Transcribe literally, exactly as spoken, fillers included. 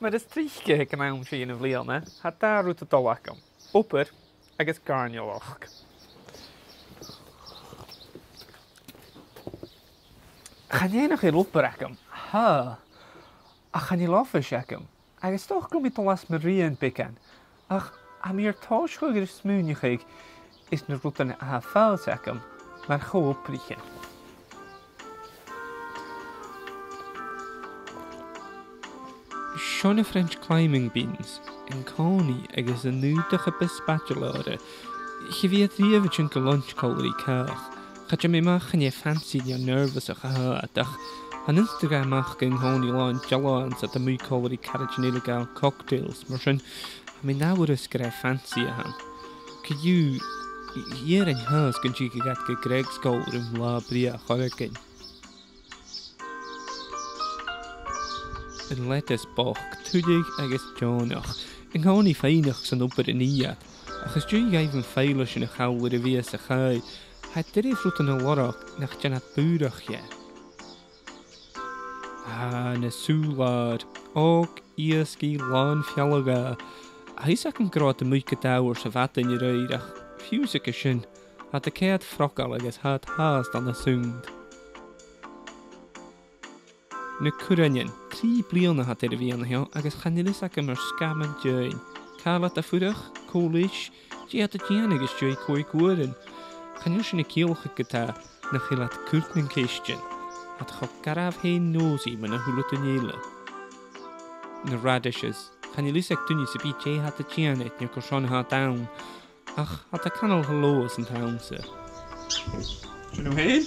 Mar as trice aig an àm seo dhen bhliadhna, tha dà rud a' dol agam. Obair agus gàirnealachd. Chan eil ach aon obair agam, tha, ach chan eil oifis agam, agus 's dòcha gum bi mi a' dol às mo rian beagan, ach tha mi air tòiseachadh air smaoineachadh air na rudan a tha fàs agam mar cho-obraichean. Seo na French climbing beans, an-còmhnaidh agus an aodach a bu spaideile orra. Cha bhi iad riamh a' tighinn gu lunch còmhla ri càch. Cha dèan mi a-mach an e fancy no nervous a tha iad, ach tha an Instagram aca an-còmhnaidh làn dealbhan 's iad a-muigh còmhla ri caraidean eile a' gabhail cocktails, mar sin, tha mi an amharas gur e fancy a th' ann. Co-dhiù, dh'iarr an t-seann gun tigeadh iad gu Greg's còmhla rium latha brèagha air choreigin. An leiteas bochd, tuilleadh agus deònach. An-còmhnaidh faighneachd 's an obair a nì iad, ach às dèidh dhaibh am foghlam sin a chall air a' mhìos a chaidh, tha e doirbh rudan a lorg nach dèan iad bùrach dheth. Ah, na sùbh-làir, òg, èasgaidh, làn fealla-dhà. Tha fhios agam gun robh iad a-muigh gu dà uair sa mhadainn a-raoir, ach fiù 's aig a sin, tha iad a' coimhead frogail agus tha iad fhathast ann an sunnd. Na curranan, trì bliadhna tha iad air a bhith an seo agus chan eil fhios agam air sgath mun deidhinn. Càit a bheil iad a' fuireach, cò leis, dè tha iad a' dèanamh às dèidh còig uairean. Chan eil sin a' ciallachadh ge-tà nach eil iad a' cur nan ceistean. Tha iad cho garbh fhèin nosy mun a h-uile duine eile. Na radishes, chan eil fhios aig duine sam bith dè tha iad a' dèanamh no carson a tha iad ann. Ach tha iad a' cantainn hello san t-samhradh. Sin thu fhèin?